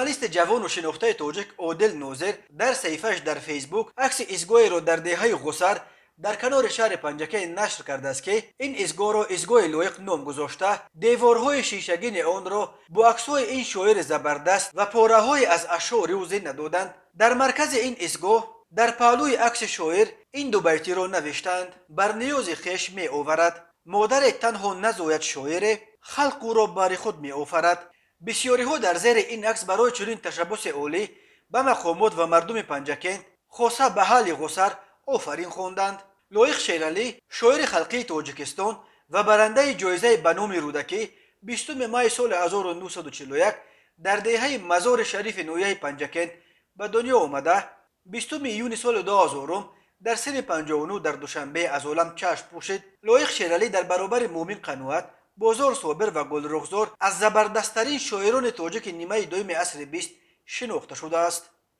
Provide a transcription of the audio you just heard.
Журналисти ҷавону шинохтаи тоҷик Одил Нозир дар саҳифааш дар Фейсбук акси истгоҳеро дар деҳаи Ғусар дар канори шаҳри Панҷакент нашр кардааст, ки ин истгоҳро истгоҳи Лоиқ ном гузошта, деворҳои шишагини онро бо аксҳои ин шоири забардаст ва пораҳое аз ашъори ӯ зинат доданд. Дар маркази ин истгоҳ, дар паҳлӯи акси шоир, ин дубайтиро навиштаанд: «Бар ниёзи хеш меоварад модаре танҳо назояд шоире, халқ ӯро бари худ меофарад». Бисёриҳо дар зери ин акс барои чунин ташаббуси олӣ ба мақомот ва мардуми Панҷакент, хоса ба аҳли Ғусар, офарин хонданд. Лоиқ Шералӣ, шоири халқии Тоҷикистон ва барандаи ҷоизаи ба номи Рӯдакӣ, 20 майи соли 1941 дар деҳаи Мазори Шарифи ноҳияи Панҷакент ба дунё омада, 20 июни соли 2000 дар синни 59 дар Душанбе аз олам чашм пӯшид. Лоиқ Шералӣ дар баробари Муъмин Қаноат, Бозор Собир ва Гулрухзор аз забардасттарин шоирони тоҷики нимаи дуюми асри бист шинохта шудааст.